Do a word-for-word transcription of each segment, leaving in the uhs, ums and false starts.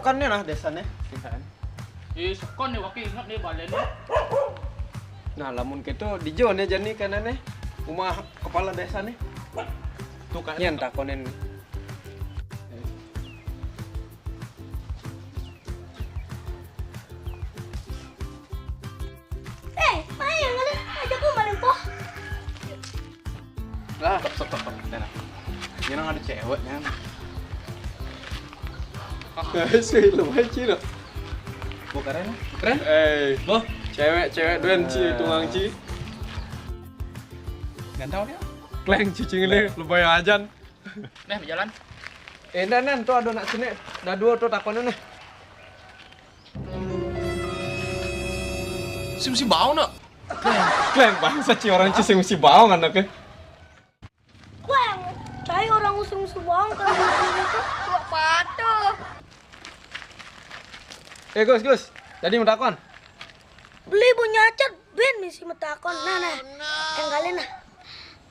Kan nih nah desa nih. Ih, sekon nih, waki inget nih, balen nih. Nah, lamun gitu, di jo nih jani kana nih. Rumah kepala desa nih. Tuh kan. Nyen takonin. Eh, main mana? Ajak lu main poh. Lah, sok, sok, sok, sok. Ini nang ada cewek, kan? Sih, lumayan, Ci, loh. Mau keren, ah? Keren? Eh, boh, cewek, cewek, duen, Ci, tungang, Ci. Ganteng, ya? Kleng, cicing ini, lumayan ajan. Nih, berjalan. Eh, Nan, Nan, tuh ada nak sini. Dah dua tuh takonin nih. Si mesti bau, nak? Kleng, kleng, bangsa, Ci, orang, Ci, sing mesti bau, anaknya. Wah, cai orang usung suang kalau gitu. Kok patuh? Eh, Gus, Gus. Tadi mau takon. Beli bunyi acet, ben misi metakon. Nah, nah. Tanggalin nah.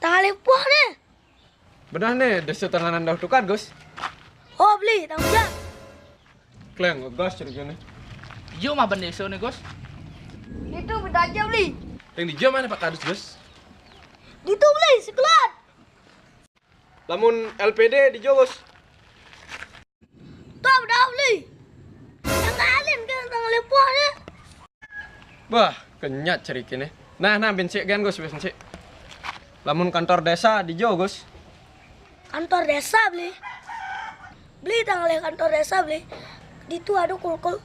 Tanggalin puah nih. Benar nih, desa tenganan dah tukar, Gus. Oh, beli, tanggung jawab. Kleng, ngegas ceritanya. Iyo mah bendesa nih, Gus. Itu beda aja, beli. Yang di jam mana Pak Kadus, Gus? Itu, beli, sekelat. Lamun L P D di jo, Gus. Tuh, udah, beli. Tanggalin kan, tanggal lepoh deh. Bah, kenyat cerikine. Nah, nah, bensik kan, Gus, bensik. Lamun kantor desa di jo, Gus. Kantor desa, beli. Beli tanggal kantor desa, beli. Di tu ada kulkul.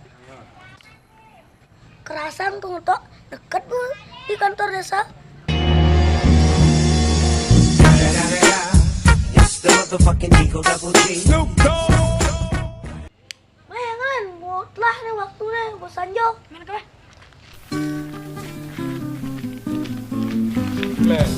Kerasan tuh ngetok deket, beli, di kantor desa. It's the motherfucking Eagle Double G. Bayangan, mau telah nih waktunya, bosan jo. Main ke. Kleng,